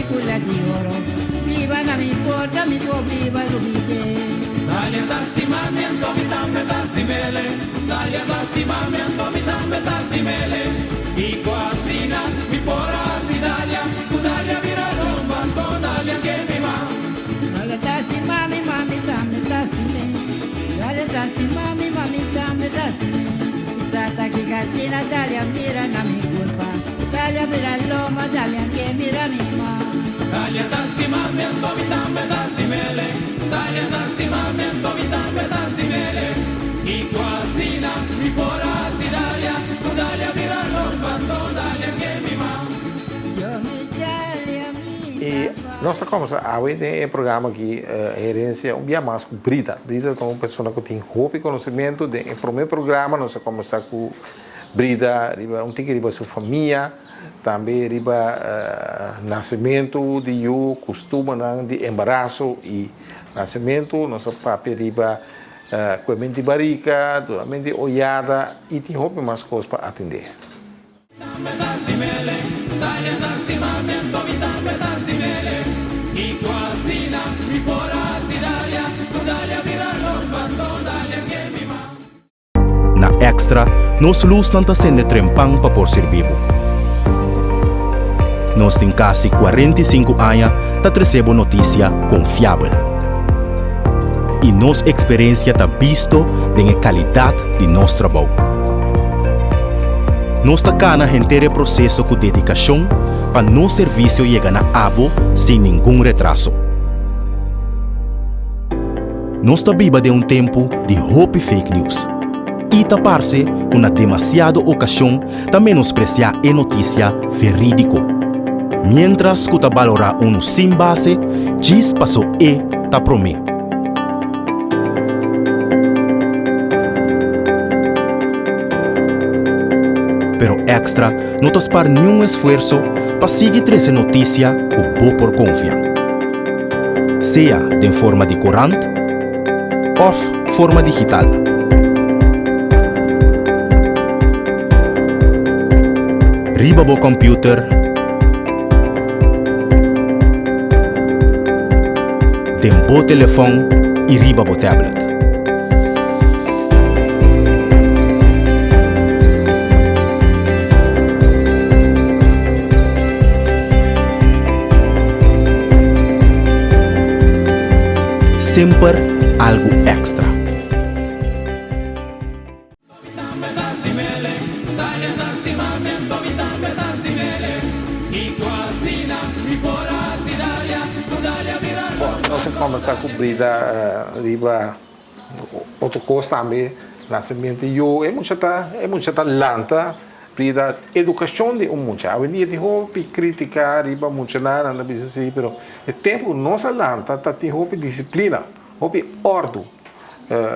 kula di oro Biba na mi porta mi por biba rumite. Dalia ta stima mi anto mi tambe ta stimele Dalia ta stima mi anto mi tambe ta stimele Kiko asina mi por a hasi Dalia Ku Dalia bira lomba anto Dalia ke mi ma. Dalia ta stima mi ma mi tambe ta stime Dalia ta stima mi ma mi tambe ta stime Sa ta kiko asina Dalia mira na mi kurpa Dalia bira lomba Dalia ke mira mi ma. Dalia ta stima mi anto mi tambe ta stimele Dalia ta stima mi anto mi tambe ta stimele Kiko asina mi por a hasi Dalia Ku Dalia bira lomba anto Dalia ke mi ma. Yo mi Dalia mi I ta nos ta komsa awe den e programa aki Herencia un bia mas ku Brita. Brita ta un persona ku tin hopi konosementu. Den e prome programa nos a kombersa ku Brita riba un tiki riba su famia, tambe riba nasementu di yu, kustumernan di embaraso i nasementu. Nos a papia riba kuemen di barika, durament di oyada i tin hopi mas kos pa atendé. Na Extra, nos lusnan ta sende trempan pa por sirbi bo. Nos tin kasi 45 aña ta trese bo notisia konfiabel. I nos eksperensia ta bisto den e kalidat di nos trabou. Nos ta kana henter e proseso ku dedikashon pa nos servisio yega na abo sin ningun retraso. Nos ta biba den un tempu di hopi fake news i ta parse ku na demasiado okashon ta menospresiá e notisia verídiko, miéntras ku ta balorá unu sin base djis paso e ta promé. Pero Extra no ta spar niun esfuerso pa sigui trese notisia ku bo por konfia. Sea den forma di korant òf forma digital. Riba bo kòmpiuter, den bo telefòn i riba bo tablet. Semper algu èkstra. Bon, nos a kombersá ku Brida riba Otro kos tambe, nasementu yu, e mucha ta, e mucha ta lanta riba edukashon di un mucha. Awendia tin hopi kritika riba muchanan, nan ta bisa si, pero e tempu ku nos a lanta ta tin hopi disiplina, hopi òrdu.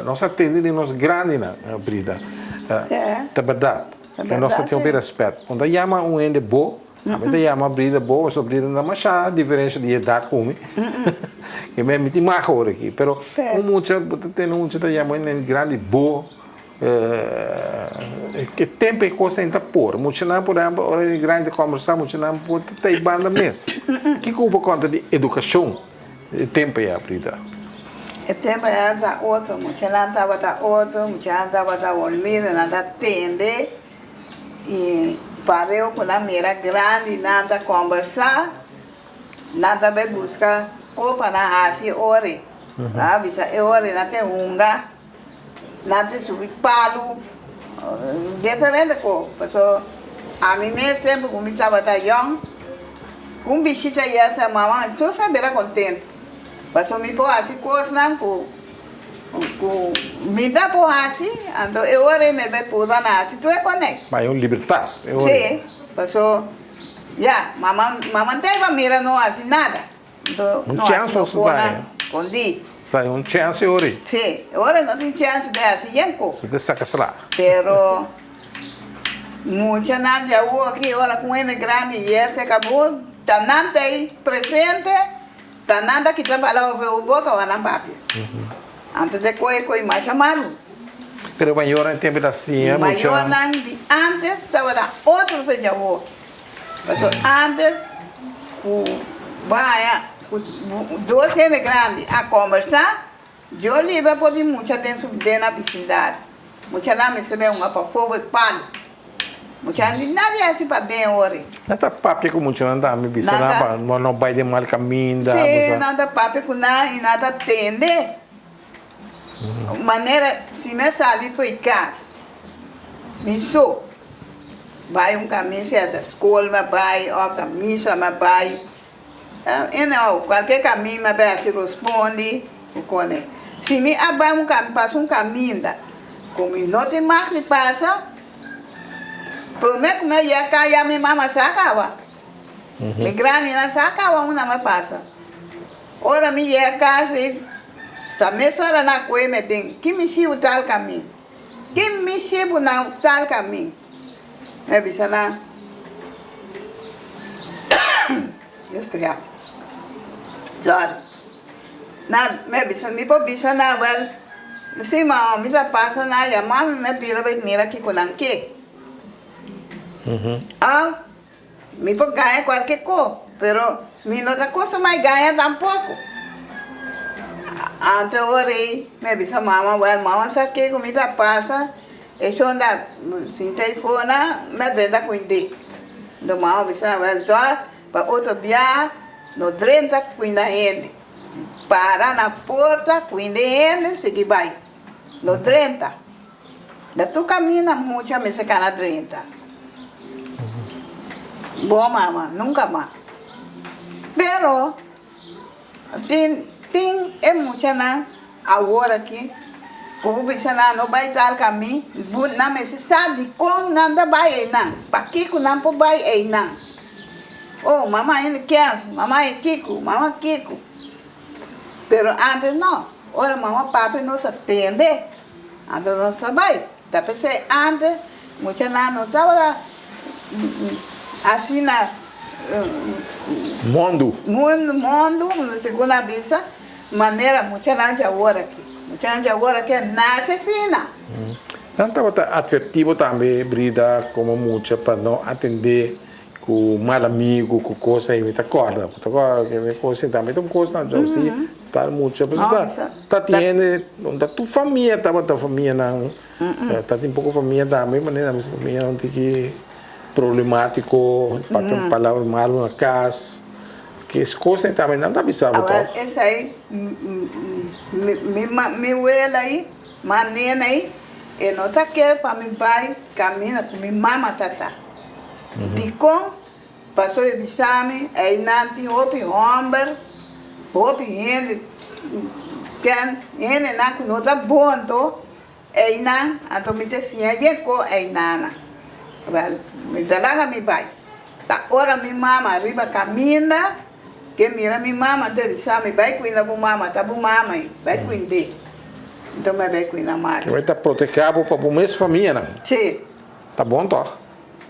Nos a tende di nos grandinan, Brida. Ta bèrdat. Nos ta tin hopi rèspèt. Bo ta yama un hende bo, Ami ta yama Brida bo, pasobra Brida no ta masha diferensha di edat ku mi. Ke mi tin mag ora aki. Pero un mucha, bo ta tende un mucha ta yama un hende grandi bo. E tempu e kos ta por. Muchanan por ehempel ora hende grandi ta kombersá muchanan por ta ei banda mes. Kiko bo konta di edukashon e tempu ei, Brida? E tempu ei ta otro. Muchanan tabata otro, muchanan tabata humilde, nan ta tende. I pareu ku nan mira grandi nan ta kombersá, nan ta bai buska kon pa nan hasi e ori. Nan a bisa e ori nan ta hunga, nan ta subi palu, diferente kos. Pasobra ami mes tempu ku mi tabata yòn, ku un bishita yesa mama mi tur a bira kontentu, pasobra mi por hasi kosnan ku. Ku mi ta por hasi, anto e ora ei mi bai purba na hasi tur e konei. Ma e un libertat e ora ei. Si, paso ya, mama mama ta iba mira no hasi nada. Anto Un no hasi chèns no nos ta kona haña. kondi. Ta un chèns e ora ei. Si, e ora ei no tin chèns bai hasi yen kos. Su ta saka sla. Pero muchanan di awoki ora ku hende grandi yese kabo ta nan ta ei presente. Ta nan ta kita palabra for bo boka ora nan papia. Antes de koe koe masha malu. Pero mayornan tempu ta siña mucha. Mayornan di antes tabata otro fe dje awor. Pasobra antes ku. Bo haña ku dos hende grandi a kombersá, Dios libra por di mucha den su den na bisindario. Muchanan mester bin hunga pafó bo e palu. Muchanan di nadie hasi paden ori. Nan ta papia ku muchanan tambe bisa nan pa no bai den mal kaminda. Sí, nan ta papia ku nan i nan ta tende. Manera si mi a sali fo'i kas mi so bai un kaminda sea ta skol mi a bai òf ta misa mi a bai Anyhow, cualkier caminda mi a bay haci rospondi cu cone. Si mi a bay un caminda, pasa un caminda cu mi no tin mag di pasa, prome cu mi a yega ca ya mi mama sa caba. Mi grandinan sa caba unda mi a pasa. Ora mi yega cas ei, ta mesora nan a coge mi den, ki mi shibu tal caminda? Ki mi shibu na tal caminda? Mi a bisa nan, Dios kria. Sorry. Nan, mi a bisa, mi por bisa nan, well, si mama, mi ta pasa nan yama mi, mi a bira bai mira kiko nan ke. Ah, mi por gaña kualke kos, pero mi no ta kostumá di gaña tampoko. Antes ora ei, mi a bisa mama, well, mama sa kiko mi ta pasa. E shonda sinta i fona mi a drenta ku hende. Nto mama bisa nan, Zòrg pa otro bia no drenta kuinda hende. Para na porta kuinda e hende sigui bai. No drenta. Na tur kaminda mucha mester kana drenta. Bon mama, nunka mas. Pero Tin tin e muchanan awor aki ku bo bisa nan no bai tal kamin, bo nan mester sa dikon nan ta bai einan, pakiko nan por bai einan. Oh, mama hende kens, mama e kiko, mama kiko. Pero antes no, ora mama papia nos a tende, anto nos ta bai. Ta p'esei antes muchanan no tabata asina Mundu. Mundu, mundu, segun a bisa, manera muchanan dje awor aki. Muchanan dje awor aki a nase asina. Nan tabata atvertí bo tambe, Brida, komo mucha pa no atendé ku mal amigu, ku kosnan ei. Mi ta kòrda, bo ta kòrda ku e kos ei tambe ta un kosnan si tal mucha. Pasobra ta tin hende, ta tur famia tabata famianan, ta tin poko famia tambe, manera mi famia un tiki problemátiko, papia un palabra malu na kas, ke es kosnan ei tambe nan ta bisa bo tòg. Awor esei mi wela ei, ma nena ei, e no ta kere pa mi bai kaminda ku mi mama ta ta. Dikon? Pasobra e bisa mi, einan tin hopi hòmber, hopi hende, ken hendenan ku no ta bon to einan, anto mi ta siña dje ko einannan. Wèl, mi ta laga mi bai. Ta ora mi mama riba kaminda, ke mira mi mama, anto e bisa mi, Bai kuinda bo mama, ta bo mama ei, bai kuind'é. Anto mi a bai kuinda Mari. Bai ta protehá bo pa bo mes famianan. Sí. Ta bon tòg?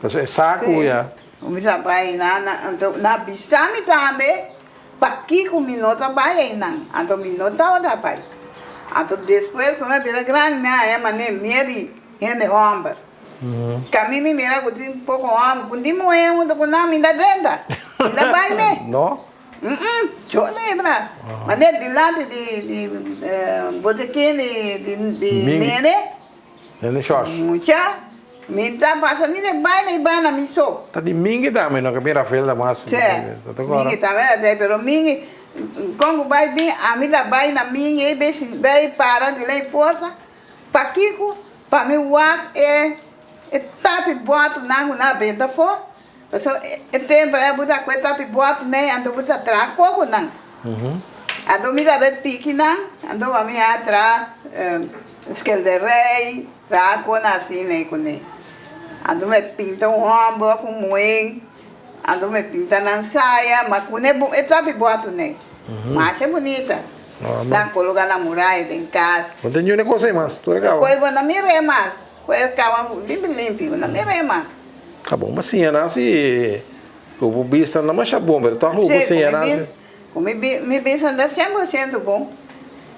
Pasobra e sa ku ya. Sí, mi ta bai einan, anto nan bisa mi tambe pakiko mi no ta bai einan, anto mi no tabata bai. Anto despues ku mi a bira grandi mi a haña manera miedu di hende hòmber. Kami mi mira ku tin poko hòmber, ku tin muhé huntu ku nan mi ta drenta, mi ta bai me. No? Yo libra. Manera dilanti di botekin di nene. Nene Shòsh. Mucha, mi ta pasa ni den baile i banda mi so. Ta di Mingi tambe, no ke mi Rafael ta mas. Sí, Mingi tambe ta sei, pero Mingi, kon ku bai bin, ami ta bai na Mingi ei bes bai para di lei porta, pakiko? Pa mi wak e e tapi bòtelnan ku nan a benta afó, pasobra e tempu ei bo ta ku e tapi bòtelnan ei, anto bo ta traha kokonan. Anto mi ta bai piki nan, anto pa mi a traha Skelderij, traha kon asina ei kuné. Anto mi pinta un hòmber òf un muhé, anto mi pinta nan saya, ma kuné bo e trapi bòtu n'e. Masha bunita. Nan koloká na muraya den kas. No tin niun kos ei mas, tur e kaba. Koe bo no mira e mas, koe e kaba limpi limpi, bo no mira e mas. Ta bon pa siña nan si ku bo bista no masha bon, pero tòg bo por siña nan si. Ku mi bista no ta 100 por siento bon,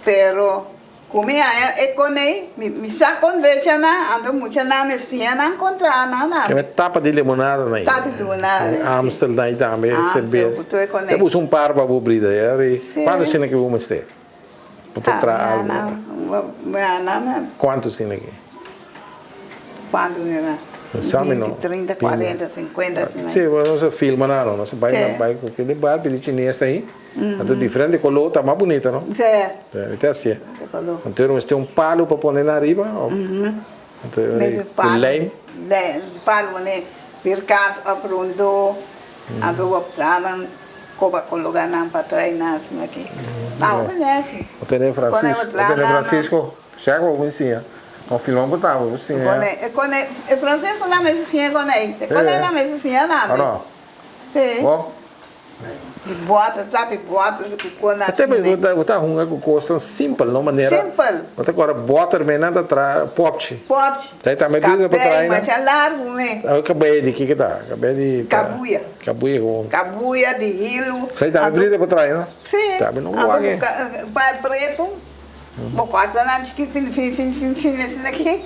pero. Ku mi haña e konei, mi mi sa kon drecha nan, anto muchanan mi siña nan kontra nan tambe. Keme tapa di limonada nan. Tapa di limonada, si. Amstel nan tambe, Amstel ku tur e konei. Ta busa un par pa bo brida ya ri. Si. Kuantu asina ke bo mester pa por traha algu? Ah, mi haña nan. Kuantu asina ke? Kuantu mi haña? Sabi no. Binti, trinta, kuarenta, sinkuenta asina. Si, nos a filma nan, nos a bai bai ku kende bar pidi chines ta ahi. Anto diferente color ta mas bunita no? Sí. Mi ta hacié. Anto lo mester un palo pa pone nan ariba of? Anto cu lijm? Lijm, palo pone vierkant of rondo. Anto bo traha nan koba cologa nan pa trae nan asina aki. Na hopi nesi. Bo tene Francisco, bo tene Francisco, sea cu bo siña. Bo filma bo ta bo siña. E e Francisco nan mester siña con ey. E con ey nan mester siña tambe. No. Sí. Bo? Di boter, tapi boter di ku na Te bo ta bo ta hunga ku kosnan simpel no manera. Simpel. Bo ta kora boter me nan ta tra popchi. Popchi. Ta tambe bida pa trae Kabei masha largu me. Awe kabei di kiko ta? Kabei di Kabuya. Kabuya ku. Kabuya di hilu. Sa tambe bida pa trae no? Si. Tambe no wak e. Anto ku pai pretu bo korta nan chikit fin fin fin fin fin asina aki.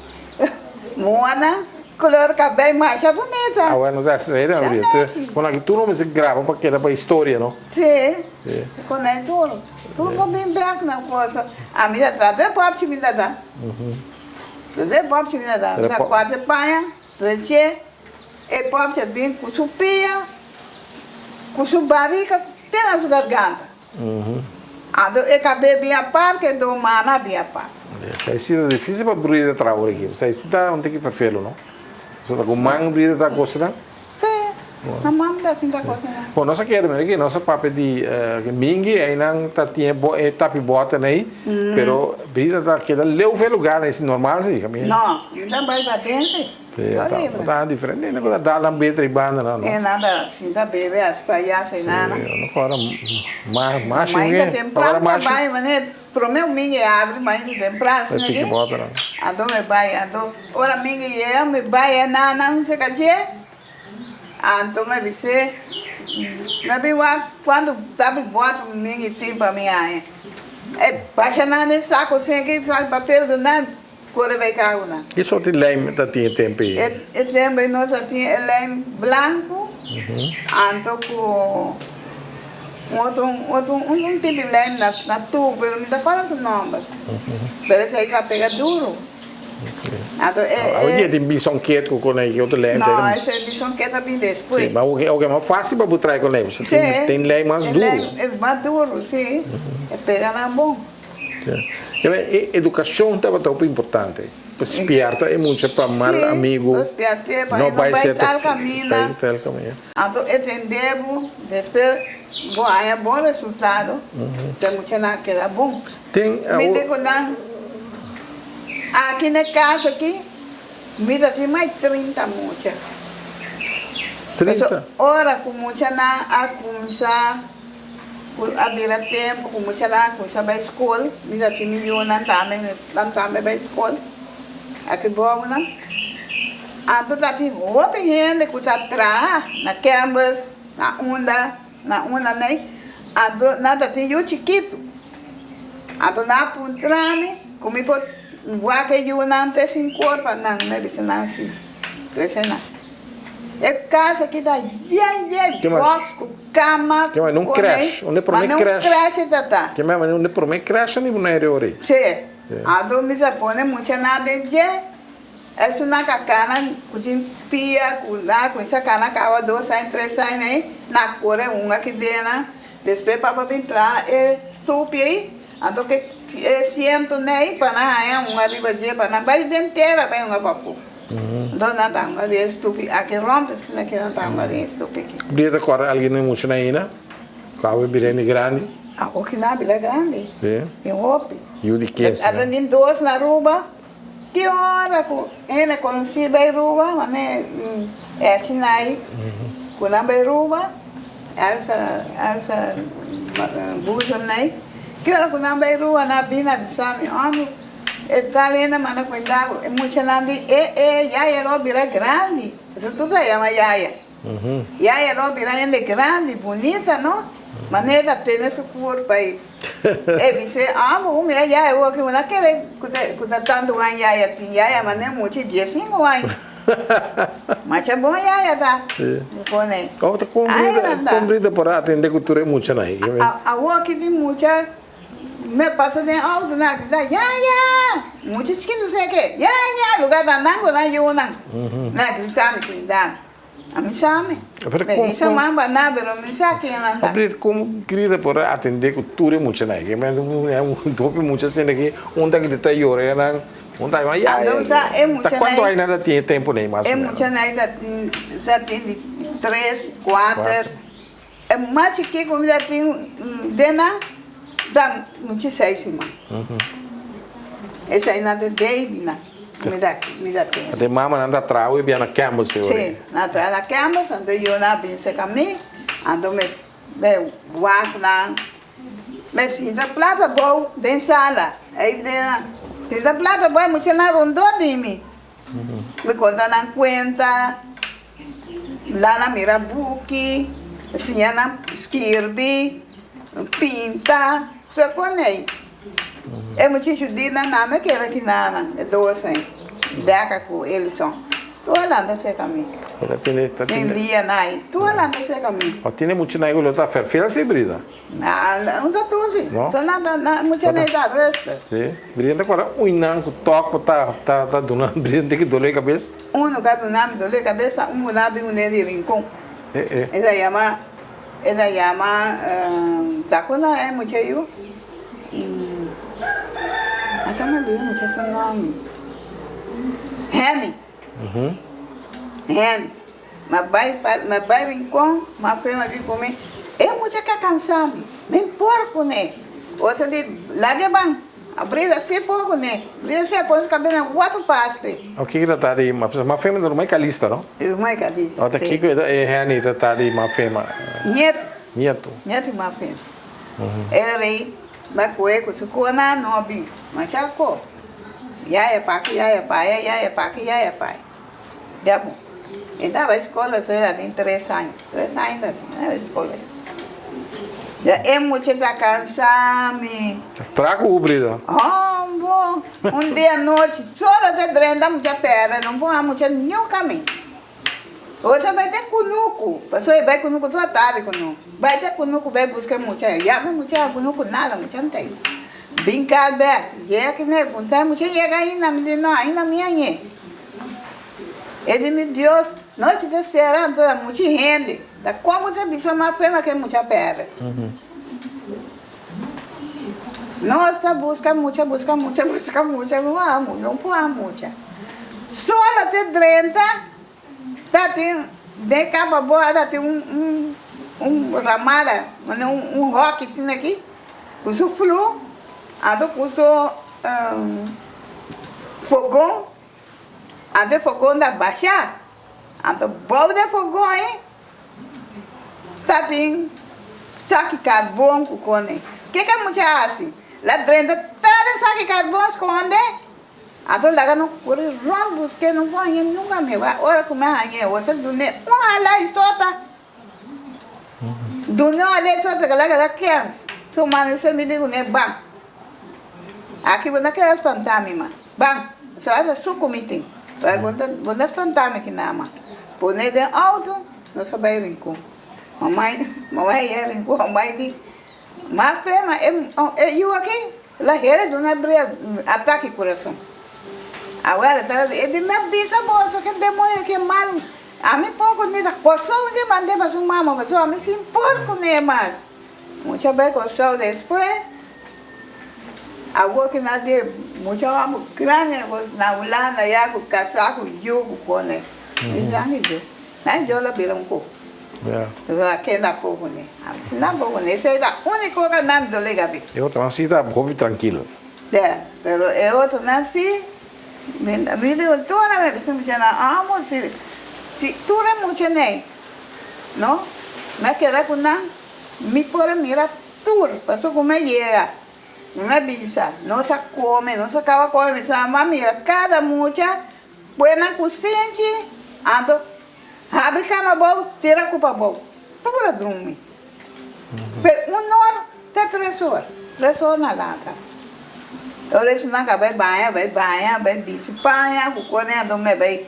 Mona color cabey masha bunita. Ah bueno ta asina e tambe. Bueno aki tur no mester graba pa keda pa historia no. Si. Con e tur. Tur por bin bek na cosa. Ami ta trata e popchi mi ta da. Trata e popchi mi ta da. Mi ta corta e paña, treche e popchi a bin cu su pia, cu su barica te na su garganta. Anto e kab'é bin apart, e do mana bin apart. Esei si ta dificil pa brida traha ora aki. Esei si ta un tiki ferfelu, no? Pasobra ta ku man brida ta kosina. Sí, na man ta sinta kosina. Bon, nos a kere mira aki, nos a papia di mingi, einan ta tin e tapi bòter ei, pero brida ta keda leu fe lugar ei, si normal si. No, mi ta bai paden si. Sí, ta diferente hende ku ta dal nan beter i banda nan, no? E nan ta sinta bebe as pa ya si nana. Sí, no kora mashi Mainta tempran ta bai mane prome un mingi abri mainta tempran asina ki anto mi bai anto ora mingi yega mi bai e nana un seka dje anto mi bis'é mi bin wak kuantu ta bi bòt mingi tin pa mi haña e basha nan den sako asina ki sako papel duna. Kore bai kagu nan. Ki sorti lijm ta tin e tempu ei? E tempu ei nos a tin e lijm blanku, anto ku un otro un otro un tipo di lijm na tubu, pero mi ta kòrda su nòmber. Pero esei ta pega duru. Anto e e. Awe dia tin bisonket ku konei ki otro lijm. No, esei bisonket a bin despues. Si, ma oke mas fásil pa bo trae konei, pasobra tin lijm mas duru. E lijm mas duru, si. E pega nan bon. E edukashon tabata hopi importante. Pa spièrta e mucha pa mal amigu. Sí, pa spièrt'é pa e no bai tal kaminda. Bai tal kaminda. Anto e tendé bo, despues bo haña bon resultado, te muchanan a keda bon. Ten Mi di ku nan, aki na e kas aki, mi ta tin mas 30 mucha. 30? Pasobra ora ku muchanan a kuminsá. Ku a bira tempu ku muchanan a kuminsá bai skol, mi ta tin mi yunan tambe, nan tambe bai skol aki bounan. Anto ta tin hopi hende ku ta traha na Campbell's, na unda, na unda nei, anto nan ta tin yu chikitu. Anto nan a puntra mi ku mi por wak e yunan te sin kor pa nan, mi a bisa nan si, trese nan. E kas aki ta yen yen box ku kama ku kone. Un crash, un prome crash. Un crash ta ta. Ke mama un prome crash ni Bonaire ora ei. Si. Anto mi ta pone muchanan den dje. Esunnan ka kana ku tin pia ku na kuminsa kana kaba dos aña tres aña ei na kore hunga ki dena. Despues papa bin traha e stupi ei anto ke e siento nei pa nan haña hunga riba dje pa nan bai den tera bai hunga pafó. Enton nan ta hunga den e stupi aki rond asina ke nan ta hunga den e stupi aki. Bria ta kòrda algin den mucha na ina ku awe bira hende grandi? Awo ki nan a bira grandi. Si. Den hopi. Yu di kinse. A tene dos na Aruba. Ki ora ku hende konosí bai Aruba, mane e asina ai ku nan bai Aruba, Elsa, Elsa Boezem nai, ki ora ku nan bai Aruba nan a bini a bisa mi, Omi, E tal hende manda cuenta cu e muchanan di e e yaya lo bira grandi. Eso tur ta yama yaya. Yaya lo bira hende grandi, bunita no. Manera ta tene su curpa ei. E bis'é, Ah, bo mira yaya awor ki bo no a kere ku ta ku ta tantu aña yaya tin yaya manera mucha diesinku aña. Masha bon yaya ta. Mi pone. Oh, ta kon brida, kon brida por a atende ku tur e muchanan ei? Awor ki tin mucha me pasa den auto nan a grita, Yaya! Mucha chikitu seke, Yaya! Lugar ta nan ku nan yunan. Nan a grita mi kuinda. Ami sa mi. Mi sa mamba nan, pero mi sa ken nan ta. Abrir kon grita por a atende ku tur e muchanan ei? Hopi mucha asina ki un ta grita yora ya nan un ta yama yaya. Ta kuantu aña nan ta tin e tempu nei mas o E menos? muchanan ei ta tin ta tin di tres, kuater. E mas chikí ku mi ta tin den nan ta mucha seis siman. Eseinan ta babynan ku mi ta mi ta tene. Anto e mamanan ta traha hopi bia na Campbell's e ora ei? Sí, nan traha na Campbell's, anto yunan a bin serka mi, anto mi mi wak nan, mi sinta plata bou den sala, ei den nan sinta plata bou e muchanan rondó di mi, mi konta nan kuenta. Lana mira buki, siña nan skirbi, pinta, tur kon ei. E muchacho di nan nan no kere ki nan, e dos ei, Becca ku Elison. Tur nan ta serka mi. Tin dia nan ei, tur nan ta serka mi. O tene mucha nan ei ku lo ta ferfel si, Brida? No ta tur si. Tur nan ta, mucha nan ei ta rustig. Si. Brida ta kora un nan ku tok ku ta ta duna Brida tin ki dole kabes. Uno ka duna mi dole kabesa, un ku na bin uné di Rincon. E ta yama, e ta yama, ta ku nan e mucha yu? Asa mi olbida mucha su nomber. Henny. Henny. Ma bai pa, ma bai Rincon, ma fema di ku mi, e mucha ka kansa mi, mi por kuné. Osa di, laga e ban. A brida si por kuné. Brida si a pone su kabes na watu paspe. O kiko ta ta di ma ma fema ta rumai kalista no? Rumai kalista. O ta kiko e heni ta ta di ma fema? Nieto. Nieto. Nieto di ma fema. E rei ba kue ku su kona no bin. Masha ko. Yaya pa aki yaya pa aya yaya pa aki yaya pa aya. Ya bon. E taba eskola so era tin tres aña. Tres aña ta tin e eskola. Ya e mucha ta kansa mi. Tra ku ubrida. Hombo. Un dia anochi solo ta drenta mucha pera no por mucha niun kamin. Ora bai te kunuku. Pasobra e bai kunuku tur atardi kunuku. Bai te kunuku bai buska e mucha. Yama e mucha kunuku nada mucha no ta ei. Bin kas bek. Yega kine punta e mucha yega ainda. Mi di no ainda mi a ye. E di mi Dios, nochi ta sera anto ta muchi hende, ta como ta bisa mas pena ke mucha perde. Nos ta busca mucha, busca mucha, busca mucha, no a no por a mucha. Solo te drenta, ta tin den capa boa ta tin un un un ramada, un un hoki asina aki, cu su flu, anto cu su fogon. Anto e fogon ta basha. Anto bou den fogon ei ta tin saki karbon ku kone. Ke ke mucha hasi? La drenta tur e saki karbon skonde. Anto laga no kore rònt busk'é no por hañ'é nunka mi wak ora ku mi a hañ'é osa dun'é un hala i sota. Dun'é un hala i sota kila kila kens. Su mano mi di kuné ban. Aki bo no keda spantá mi mas. Ban, so asa suku mi tin. Pero bo ta bo ta spantá mi kina mas. Pone den auto, nos a bai Rincon. Mamai, mamai a yega Rincon, mamai di, Mas pena e e yu aki, la hera duna bria atake kurason. Awor e ta e di, Mi a bisa boso ke demoño ke mal. Ami poko ni ta Kòrsou mi mand'é pa su mama, pasobra ami sin por kuné mas. Mucha bai Kòrsou despues. Awor ki nan tin mucha hòmber grandi na Hulanda ya ku kasá ku yu ku kone. Nan di yo. Nan yo lo bira un koko. Pasobra ken ta por kuné? Si nan por kuné esei ta úniko ku nan dole gabi. E otronan si ta hopi trankilo. Ya, pero e otronan si, mi di tur ora mi bisa muchanan amo si si tur e muchanan no mi a keda ku nan mi por a mira Tur, paso ku mi a yega, mi a bisa, nos a kome, nos a kaba kome, mi sa a mira kada mucha pue nan kusinchi, anto habri kama abou, tira kupa abou, tur a drumi. Pe un or. Te tres or. Tres or na lanta. Ora esun nan ka bai baña, bai baña, bai bisti paña ku kone anto me bai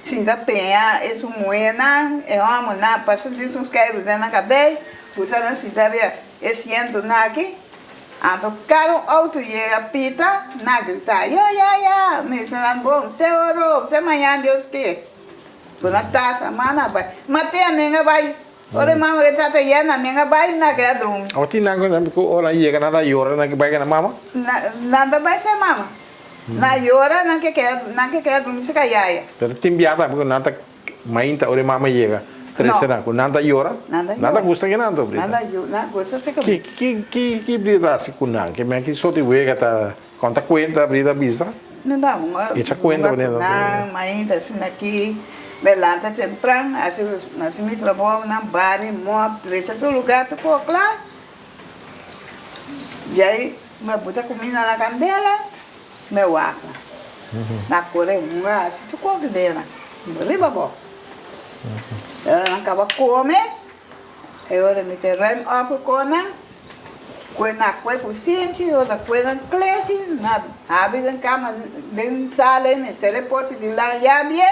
sinta peña esun muhernan, e homernan pasa di esun skeiru den nan kabei, pusa nan sinta riba e sientonan aki. Anto kada un outo yega pita, nan grita, Yo ya ya! Mi bisa nan, Bon, te oro, te mañana Dios ke. Ku nan tasa, mama bai. Ma te a nenga bai. Ora e mama ke tata yena, nenga bai, nan keda drumi. Awa tin nan ku ora nan yega nan ta yora, nan ke bai gana mama? Nan ta bai se mama. Nan yora, nan ke keda, nan ke keda drumi serka yaya. Pero tin biaha tambe ku nan ta mainta ora e mama yega, trese nan, ku nan ta yora, nan ta gusta ke nan ta brita. Nan gusta serka mi. Ki, ki, ki brita hasi ku nan? Ke men ki sorti wega ta konta kuenta brita bisa? No ta hunga, Echa kuenta hunga ku ku nan, mainta asina aki, me lanta tempran, hasi, hasi mi trabounan, bari, mòp, drecha tur lugar tur por kla. Djei me buta kuminda na kandela, me wak nan. Na kore hunga hasi tur kos den nan, riba bo. E ora nan kaba kome, e ora mi ta ruim op ku kon nan, kue na kue ku sinchi, ora kue nan klesi, na habri den kama den sala ei, mester e poti di lan yabie,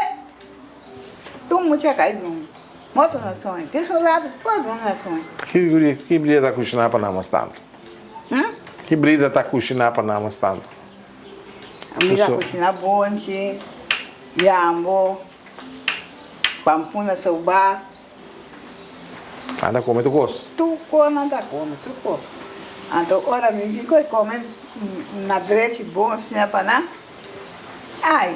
tur mucha kai drumi. Moto na soño. Tin su rato tur dun na soño. Ki brida ta kushiná pa nan mas tantu? Ki brida ta kushiná pa nan mas tantu? Mi ta kushiná bonchi, yambo, pampuna soba. Nan ta kome tur kos? Tur kos nan ta kome, tur kos. Anto ora mi bin ku e kome na drechi bon asina pa nan. Ai,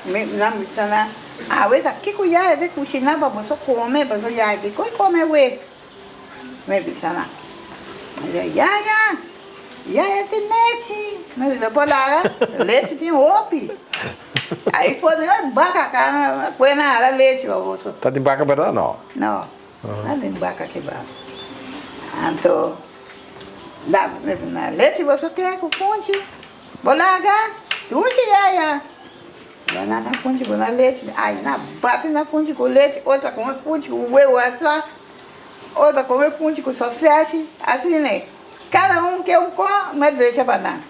mi nan bisa nan, awe ta kiko yaya di kushina pa boso kome, paso yaya di koi kome we. Mi bisa nan, mi bisa, yaya, yaya tin lechi. Mi bisa, por laga, lechi tin hopi. Ai for di nan baka ka kue nan hala lechi pa boso. Ta tin baka berdad? No. No, no tin baka kiba. Anto, mi bisa nan, lechi boso ke ku funchi. Bo laga dushi yaya. Bo na na funchi ku na lechi. Ay na bati na funchi ku lechi, otra kome funchi ku webu asá, otra kome funchi ku soseshi, asina e. Kada un ke un ko, mi a drecha pa nan.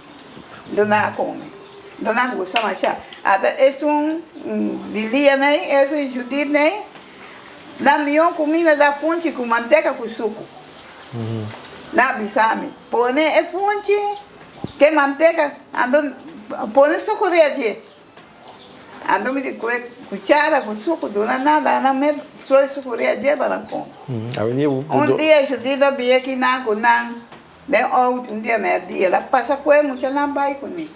Dor nan a kome. Dor nan gusta masha. Ata esun di Lia nei, esun di Judith nei, nan mihó kuminda ta funchi ku manteka ku suku. Nan a bisa mi, pone e funchi. Ke manteka, anto pone suku riba dje. Anto mi di kue kuchara ku suku duna nada, nan mes stroi suku riba dje pa nan kome. Un dia Judith a bia ki nan ku nan den outo un dia merdia, el a pasa kue muchanan bai kuné.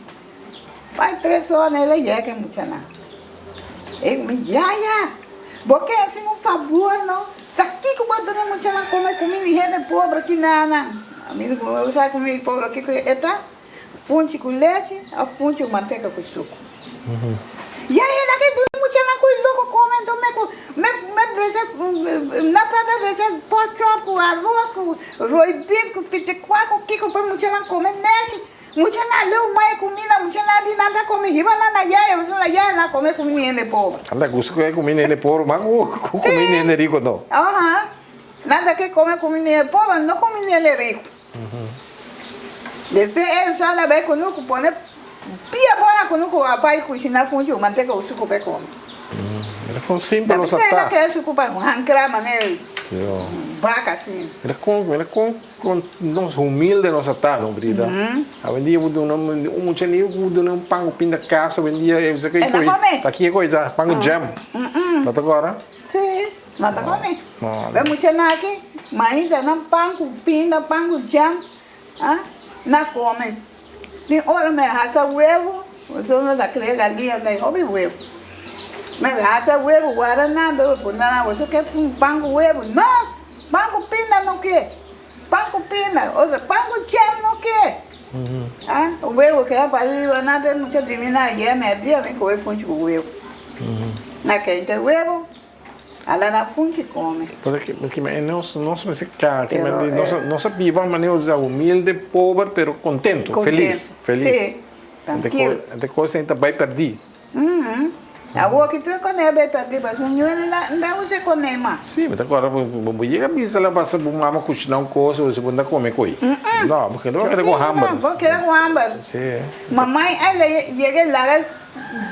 Bai tres ora el a yega ke muchanan. E mi, Yaya, bo ke hasi un fabor no? Ta kiko bo a duna muchanan kome kumida di hende pobre ki nanan? Mi di, Bo sa kumida di pobre kiko e ta? Punchi ku lechi òf punchi ku manteka ku suku. Yaya, na ke duna muchanan ku e loko kome anto me ku me me drecha na trata drecha pork chop ku aros ku rooi beef ku pitikua ku kiko pa muchanan kome nechi. Mucha na leu mai kumina, mucha na di nan ta kome, hiba nan na yaya, pasobra na yaya nan kome kumina hende pobre. Nan ta gusta ku kumina hende pobre mas ku kumina hende riko no. Aha, nan ta ke kome kumina hende pobre, no kumina hende riko. Despues el sa na bai kunuku pone pia bona kunuku a bai kushina funchi ku manteka ku suku pa e kome. Mira kon simpel nos a Ta ta. bisa e na suku pa hankra manera baka asin. Mira kon, mira kon. Kon nos humilde nos a ta no brida. Awendia bo duna un mucha niu ku duna un pan ku pinda kas awendia e bisa E na kome. Ta kie koi ta pan ku jam. No ta kora? Si, no ta kome. E mucha naki mainta nan pan ku pinda pan ku jam na kome. Tin ora mi a hasa webu, pasobra no ta kria galia mi hopi webu. Mi a hasa webu guarda nan mi puntra nan boso ke pan ku webu? No! Pan ku pinda no ke, pan ku pinda, osea pan ku jam no ke. Webu keda pa riba nan ta mucha di mi nan ayer mèrdia mi kohe funchi ku webu. Na kente webu. Ala na funchi come. Porque nos nos mester ka ke nos nos a biba manera di humilde, pober pero contento, feliz, feliz. Si, trankil. Ente cos ta bai perdi. Awor ki tur konei a bai pèrdí pasobra niun hende no ta usa e konei mas. Sí, mi ta kòrda bo bo yega bisa la pasa bo mama kushiná un kos bo bo no ta kome koi. No, bo keda bo keda ku hamber. Bo keda ku hamber. Sí. Mamai a yega laga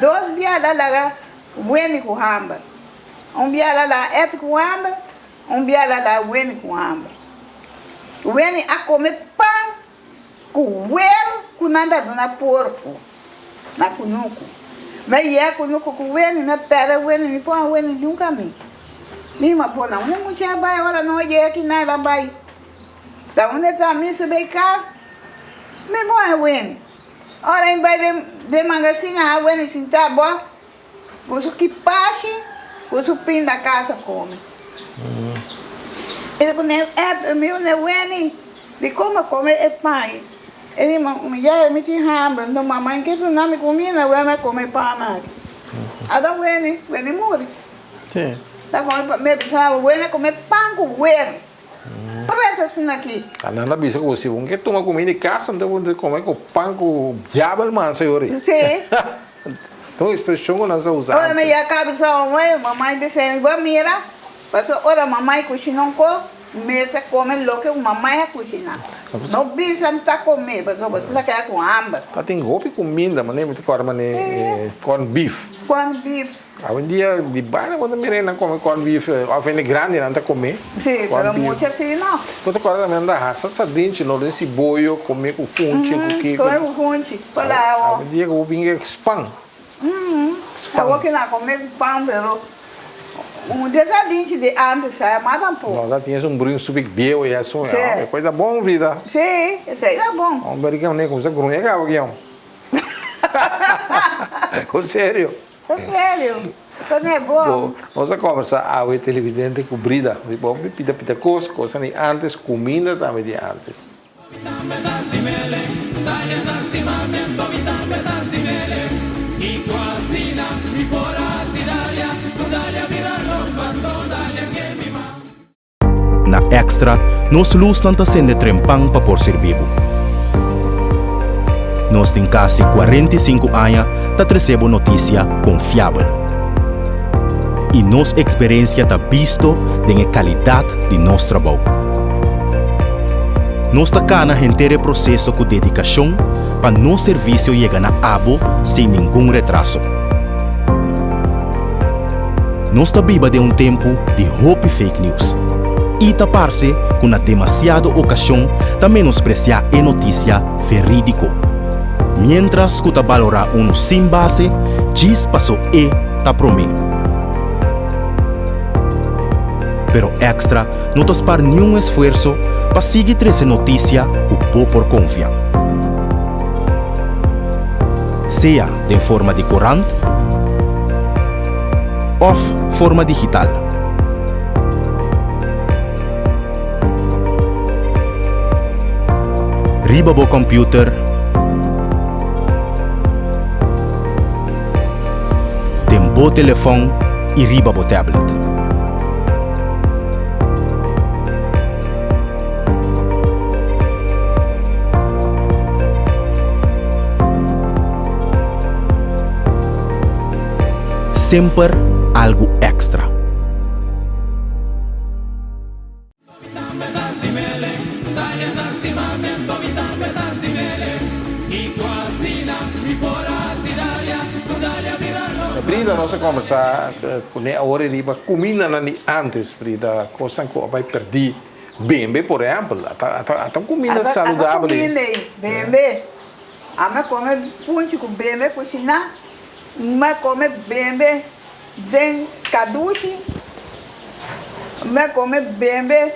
dos bia la laga Wendy ku hamber. Un bia la laga Ed ku hamber, un bia la laga Wendy ku hamber. Wendy a kome pan Ku wer ku nan ta duna porko na kunuku. Mi yega kunuku ku weni, mi a pèrdè weni, mi pon a weni di un kamin. Mi ma pon na unda mucha a bai, ora no yega ki nan el a bai. Ta unda ta mi su bay kas, mi pon a weni. Ora mi bai den magasin a haña weni sintá bo Ku su kipashi, ku su pinda kasa kome. E di ku ne ep, mi ne weni, di kon bo kome e pan ei? E di, ya mi tin hamber, nton mama ke duna mi kuminda, wen mi a kome e pan aki. Ata weni, weni muri. Ta kome pan, mi a bisa, weni a kome pan ku wer, pretu asina aki. Nan a bisa ku si bo ke tuma kuminda di kasa, nton bo ta kome ku pan ku diabel mansa yori. Si. Ta un expresion cu nan sa usa Ora mi antes. ya caba bisa mamai, mamai bisa mi bo mira, pasobra ora mamai cushina un cos, mester come loke cu mamai a cushina. No bisa mi ta come, pasobra bo ta keda cu hamber. Ta tin hopi cuminda, manera mi ta corda manera corn beef. Corn beef. Awendia di banda bo ta mira nan come corn beef, of hende grandi nan ta come. Si, pero mucha si no. Bo ta corda tambe nan ta hasa sardinchi no den siboyo come cu funchi cu kico. Come cu funchi, por la awo. Awendia cu bo bin ke span. Awo ke nan come cu pan pero un di e sardinchi di antes sa mas tampoco. No, ta tin esun bruin subik bieu y esun e cosa ta bon vida. Si, esey ta bon. Homber ki mane cuminsa gruña caba ki homber. Cu serio. Ta serio, ta ne bon. Nos a conversa awe televidente cu Brida. Di bon mi pita pita cos, cosnan di antes, cuminda tambe di antes. Na Extra, nos lusnan ta sende trempan pa por sirbi bo. Nos tin kasi 45 aña ta trese bo notisia konfiabel. I nos eksperensia ta bisto den e kalidat di nos trabou. Nos ta kana henter e proseso ku dedikashon pa nos servisio yega na abo sin ningun retraso. Nos ta biba den un tempu di hopi fake news i ta parse ku na demasiado okashon ta menospresiá e notisia verídiko. Miéntras ku ta balorá unu sin base djis paso e ta promé. Pero Extra no ta spar niun esfuerso pa sigui trese notisia ku bo por konfia. Sea den forma di korant òf forma digital. Riba bo kòmpiuter, den bo telefòn i riba bo tablet. Semper algu èkstra. Brida nos a kombersá kuné awor e riba kumindanan di ántes, Brida, kosnan ku a bai pèrdí. Bembe por ehèmpel, ata ata un kuminda saludabel. Ata kuminda ei, bembe. Ami a kome punchi ku bembe kushiná, mi a kome bembe den kadushi, mi a kome bembe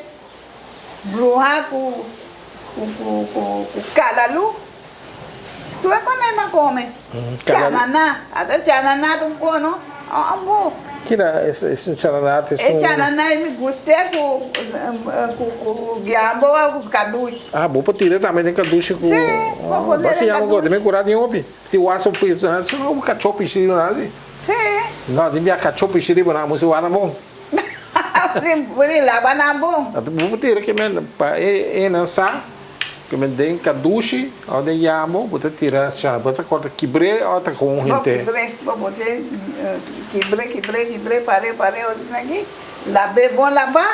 bruhá ku ku kalalu. Tur e kome mi a kome. Chananá, ata chananá ta un kono ambo. Kina es un chananá? E chananá ei mi gust'é ku ku giambo o ku kadushi. Ah, bo por tira tambe den kadushi ku. Sí, bo por pone den kadushi. Bo den kurá den hopi. Ti wasa un piso, nan su no kachó pishi riba nan si. Sí. No, tin bia kachó pishi riba nan, bo si wak nan bon. Bo di laba nan bon. Bo por tira ke men pa e nan sa. Ke men den kadushi òf den yambo bo ta tira shana, bo ta kòrta kibr'é òf ta kon Bo henter? kibr'é, bo bote kibr'é, kibr'é, kibr'é pareu pareu asina aki, lab'é bon labá,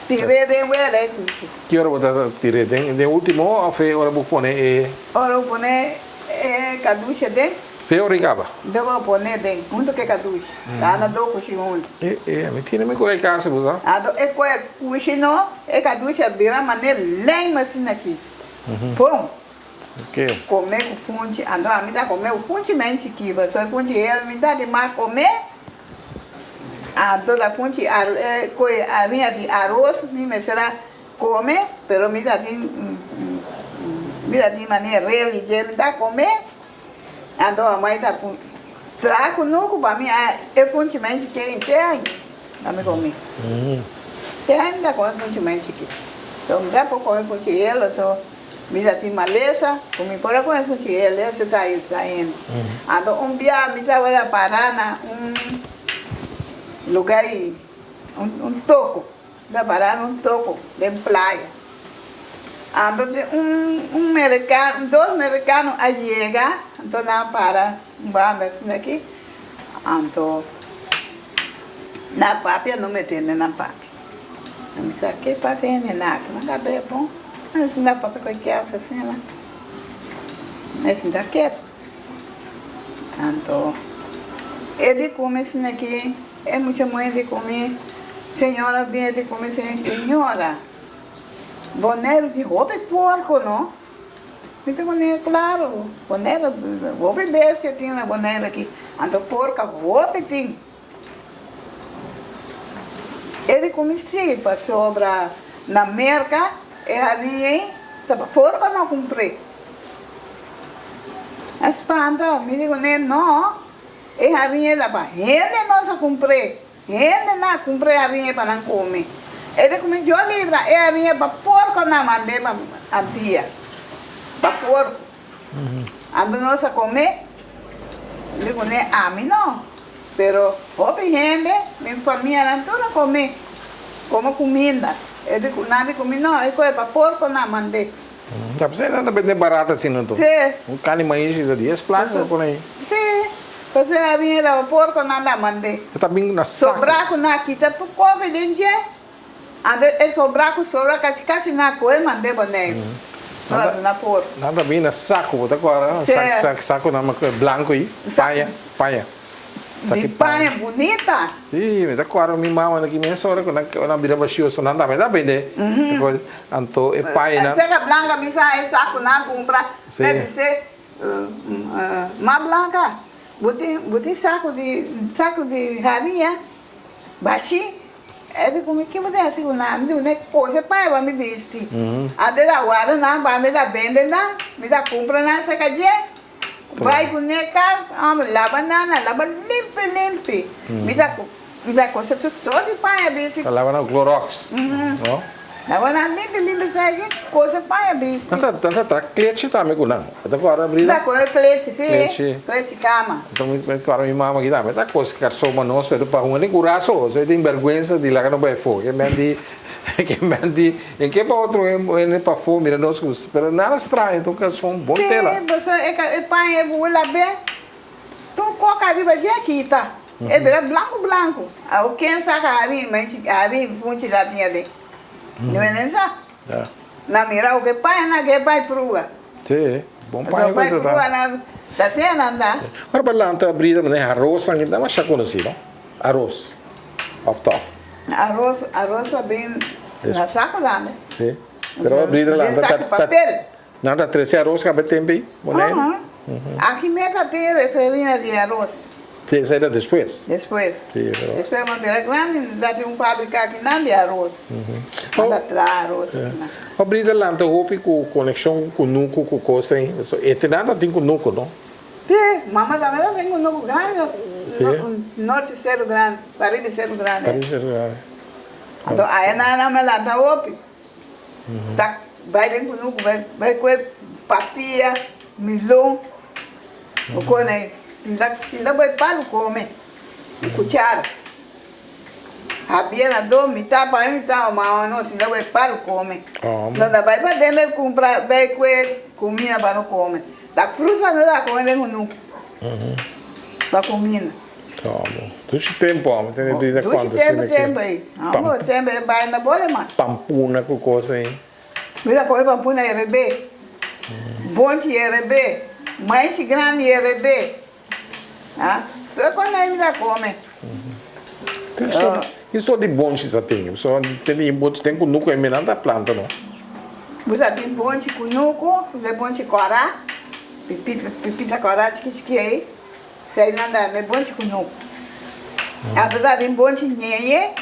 tir'é den wela e kushi. Ki ora bo ta tir'é? Den den último òf e ora bo pone e. Ora bo pone e kadushi aden. Fe ora i kaba. Nto bo pone den hunto ku e kadushi. Ta na do kushi hunto. E e mi tene mi kura e kasa bo sa. Anto e ku e kushi no, e kadushi a bira mane lèm asina aki. Pon. Kome ku funchi. Anto ami ta kome ku funchi men chikí pasobra e funchi hel mi ta di mas kome. Anto ta funchi e ku e harinha di aros mi mester a kome pero mi ta tin mi ta tin mane rel di dje mi ta kome. Anto amai ta ku traha kunuku pa mi a e funchi men chikí te ainda pa mi kome. Te ainda kome funchi men chikí. So mi ta por kome funchi helo so mi ta tin malesa ku mi por a kome funchi helo ese ta yuda hende. Anto un bia mi tabata para na un lugar i un toko. Mi ta para na un toko den playa. Anto tin un un merikano, dos merikano a yega, anto nan a para un banda asina aki, anto nan a papia, no me tende nan papia. Nan bisa, ke pasa hende nan aki? Nan kab'é bon. Nan sinta papia ku e kèrs asina, nan sinta ketu. Anto e di kume asina aki, e mucha muhé di kume, señora bini di kume, señora. Boneiru tin hopi porko no. Mi ta pone klaro, Boneiru hopi bestia tin na Boneiru aki, anto porko hopi tin. E di ku mi si, pasobra na Merka e harin ei ta pa porko no kumpr'é. A spanta, mi di kuné no, e harin ei ta pa hende nos a kumpr'é. Hende na kumpra e harinha pa nan kome. E di kume djo libra e harinha pa porko nan mand'é pa Antia, pa porko. Anto nos a kome, mi di kuné ami no, pero hopi hende, mi famianan tur a kome, komo kuminda. E di ku nan di kume no, e kohe pa porko nan mand'é. Ta p'esei nan ta bende barat asina anto. Sí. Un kani maishi ta dies plaka por ahí. Sí. P'esei a bini laba porko nan ta mand'é. E ta bin na saku. Sobrá ku nan a kita tur kofi den dje. Anto e sobrá ku sobra kachi kasi nan a kohe mand'é Boneiru. Nan a duna porko. Nan ta bin na saku, bo ta kòrda? Sí. Saku nan blanku ei. Paña, paña. Di paña bunita. Sí, mi ta kòrda mi mama na ki mes ora ku nan nan bira bashioso nan tambe ta bende. Anto e pañanan. Seka Blanca bisa e saku nan kumpra. Sí. E bis'é, Ma Blanca, bo tin bo tin saku di saku di harinha bashí? E di ku mi, Ke bo ta hasi ku nan? Mi di ku nan, Kose paña pa mi bisti. Ante ta warda nan pa mi ta bende nan, mi ta kumpra nan seka dje. Bai ku ne kas, amo laba nana, laba limpi limpi. Mi ta mi ta kosa su sort di paña bisti. Ta laba nan ku Clorox, no? Laba nan limpi limpi sa ki kosa paña bisti. Nan ta nan ta traha klechi tambe ku nan. Bo ta kòrda Brida? Ta kohe klechi, si. Klechi. Klechi kama. Anto mi mi kòrda mi mama aki tambe ta kos karson pa nos pero pa hunga den kuraso. So e tin bèrgwensa di laga nos bai afó. Ke men di ke men di En ke pa otro hende pafó mira nos ku pero nada straño ta un karson bon tela. Sí, pasobra e ka e paña e bula be tur koka riba dje kita e bira blanku blanku. Awor ken sa ka harin manchi harin funchi la tin aden? Niun sa. Na mira awor ke paña nan ke bai pruga. Sí, bon paña ku ta ta. Nan ta siña nan ta. Ora pa lanta brida manera aros nan ta masha konosí no? Aros òf tòg? Aros, aros a bin na saco tambe. Sí. Pero brida lanta ta Den saco papel. Nan ta trece aros caba e tempo ei, Bonaire? Aki meta tin referina di aros. Sí, esei ta despues. Despues. Sí, pero. Despues bo bira grandi, ta tin un fabrica aki nan di aros. Nan ta traha aros aki nan. Bo brida lanta hopi cu conexion cu kunuku cu cos ei. E te nan ta tin kunuku, no? Sí, mama tambe ta tin kunuku grandi. Norte Seru Grandi, pariba di Seru Grandi. Pariba di Seru Grandi. Anto aya nan nan me lanta hopi. Ta bai den kunuku bai bai kue papia, milon, bo kone sinta sinta bai palu kome ku kuchara. Habia na do mitad pa mi mitad ma no sinta ku e palu kome. No ta bai paden bai kumpra bai kue kumida pa no kome. Ta fruta no ta kome den kunuku pa kuminda. Dushi tempu amo tene bida Dushi konta tempu asina ke tempu ei. Amo tempu ei bai na bole mas. Pampuna ku kos ei. Mi ta kome pampuna yerebe, bonchi yerebe, maishi grandi yerebe. Ah, tur kon ei mi ta kome. Ki sort di bonchi sa tin? So tin bonchi den kunuku ei mi nan ta planta no. Bo sa tin bonchi kunuku, e bonchi kòrá, pipita kòrá chiki chiki ei. Sei nan da me bonchi kunuku. Anto ta tin bonchi ñeñe,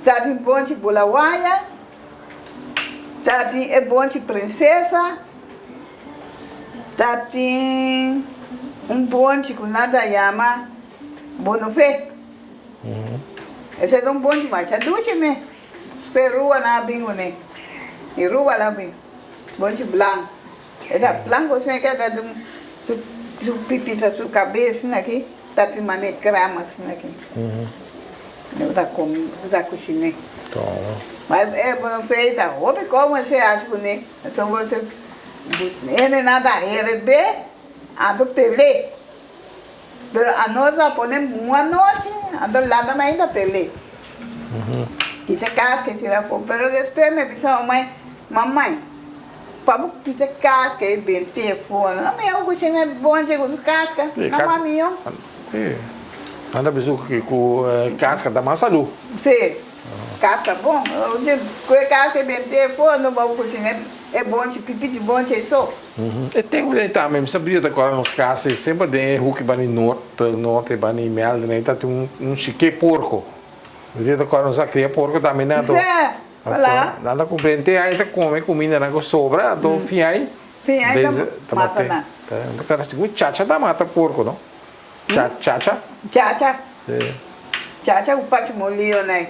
ta tin bonchi bulawaya, ta tin e bonchi prinsesa, ta tin un bonchi ku nan ta yama bonofé. Esei ta un bonchi masha dushi me. Pe rua nan a bin kuné. I rua nan a bin. Bonchi blanku. E ta blanku asina ke ta tin su su pipita su kabes asina aki ta tin manera krama asina aki. Bo ta kome bo ta kushiné. Ma e bonofé ta hopi komo esei hasi kuné. Pasobra bo se hendenan ta herebé anto pelé. Pero anos a pone un anochi anto lanta mainta pelé. Kita kaska e tira afó. Pero despues mi a bisa mamai, Mamai, pa bo kita kaska e bent'é afó. No mi a kushina bonchi ku su kaska. No mami yo. Nan ta bisa ku kaska ta mas salú. Sí. Kaska bon. Ku e kaska e bent'é afó no bo kushina e bonchi, pipi di bonchi ei so. E tempu ei tambe mi sabia ta kòrda nos kas ei semper den e huki bani nort, norte bani Melden ei ta tin un shike porko. Mi ta kòrda nos a kria porko tambe nan anto nan ta kumpli henter aña ta kome kumindanan ku sobra anto fin ai ta mata nan. Chacha ta mata porko no? Chacha? Chacha. Chacha ku pachi molio nei.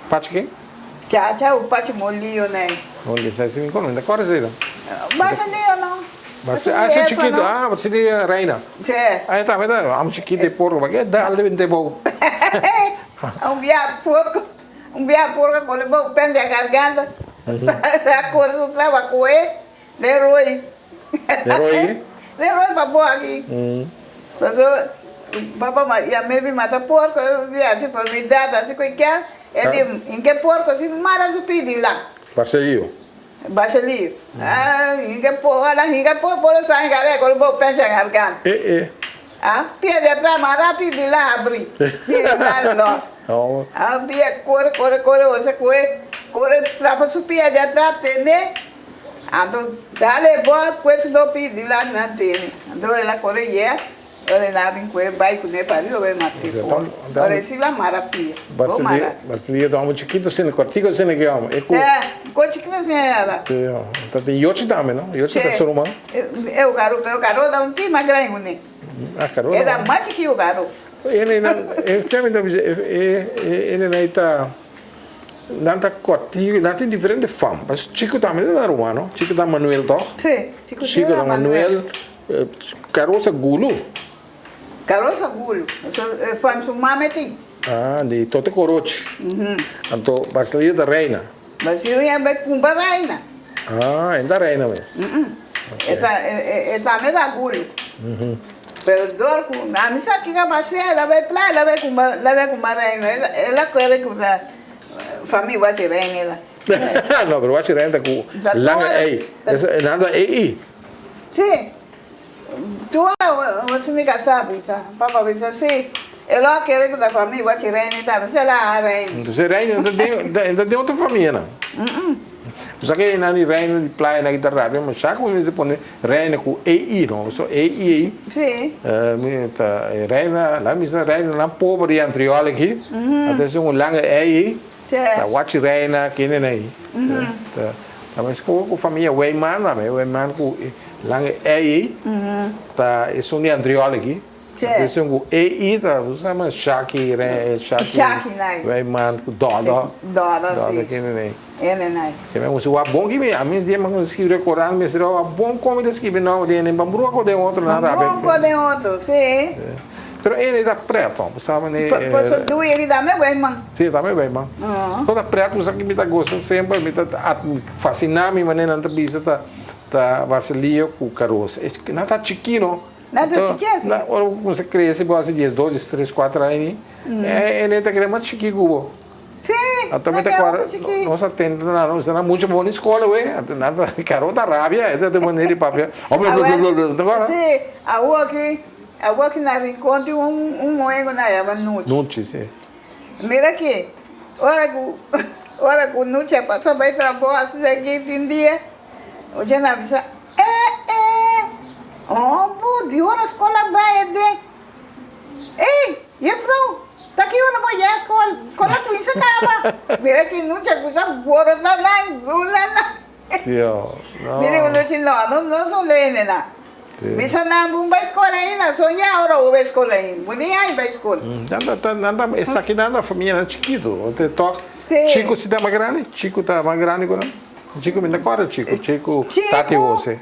Pachi ken? Chacha ku pachi molio nei. Onde sa si mi kono, mi ta kòrda esei no. Bachi lio no. Bachi, ah esei chikitu, ah bachi di Reina. Si. Ah e tambe ta amo chikitu e porko, pake dal de binte bou. Un bia porko, un bia porko kore bou pende a garganta. Sa kore su traba koe. Leroy. Leroy? Leroy pa bo aki. Paso papa ma yam'é bin mata porko, e di hasi pa mi dad hasi ku e kier, e di hinka e porko si mara su pidi lan. Baselio. Baselio. Ah hinka e porko, ala hinka e porko por sa hinka reko bo pensa garganta. E e. Ah pia di atras mara pidi lan abri. Pidi lan los. Ah pia kore kore kore ose kue kore trapa su pia di atras tene. Anto dale bo kue su do pidi la nan tene. Anto el a kore yea, ora el a bin kue bai kune pa riba bai mate por. Ora e si la mara pia. Bo mara. Basilia ta homber chikito asina, kortiko asina ke homber. E ku. E, ko chikito asina era. Si, ta tin Yochi tambe no? Yochi ta su ruman. E o karo, pero karo ta un tin mas grandi kune. Ah, karo. E ta mas chikito karo. E nan, e semi ta bisa, e e nan ta. Nan ta kòrtiku, nan tin diferente fam. Pas Chico tambe ta ruman no? Chico ta Manuel tòg? Sí, Chico Chico ta Manuel. Carosa Gulu. Carosa Gulu, e fam su mame tin. Ah, di Tote Korochi. Anto Basilio ta reina. Basilio ya bai kumpa reina. Ah, e ta reina mes. E tambe ta Gulu. Pero dor ku ami sa kiko a pas'é, el a bai playa, el a bai kumba, el a bai kumba reino. El a kere ku ta famia Wachi Reina ela. No, pero Wachi Reina ta ku langa ei. Nan ta ei i. Si. Tur ora bo mi kasá bisa, papa bisa si. El a kere ku ta famia Wachi Reina ta, pero el a haña reino. Entonces reino ta den, ta den otro famia nan. Bo sa ke nan di reino di playa nan ki ta rabia masha ku mi mester pone reina ku ei no so ei ei mi ta e reina nan bisa reina nan pober di antriol aki a ta esun un langa ei ta wachi reina kende nan ei ta ta mes ku ku famia Weyman tambe Weyman ku langa ei ta esun di antriol aki. Dicen cu e i ta cu sama Shaki re Shaki Weyman cu Dodo. Dodo si. Dodo kende nei. Ene nei. Ke men musi wak bon kimi ami dia mi skibi recorda mi mester wak bon como mi ta skibi nomber di ene bambrua cu den otro nan rabia. Bambrua cu den otro si. Pero ene ta pret no, bo sa mane. Paso du yegi tambe bai man. Si, tambe bai man. Kon ta pret bo sa ki mi ta gosta semper, mi ta fasina mi mane nan ta bisa ta ta Marcelillo ku Carosa. Nan ta chiki no. Nan ta chiki asi. Ora bo kuminsa krese bo hasi dies, dos, dies tres, kuater aña ene ta kere mas chiki ku bo. Si, Anto mi ta kòrda, nos a tende nan, nos a mucha bon skola we, anto nan ta, Caro ta rabia, e ta den manera di papia, Awor, si, awoki, awoki na Rincon tin un, un muhé ku nan yama Nuchi. Nuchi, si. Mira aki, ora ku, ora ku Nuchi a pasa bai trabou asina aki fin dia, oca nan bisa, Eh, eh, oh, di ora skola bai e den. Ey, juffrouw, ta ki ora bo yega skol? Skol a kuminsa kaba. Mira ki nucha kusa borota nan, zula nan. Yo, no. Mi digo, Nuchi, no, no, no son lene nan. Bisa nan, bun bai skol ainda, son ya ora bo bai skol ainda. Bo ni ai bai skol. Nan ta, ta, nan ta, esaki nan ta famianan chikitu. Te tok, Sí. Chico si ta mas grandi? Chico ta mas grandi ku nan? Chico, mi ta kòrda Chico. Chico, Tati Jose.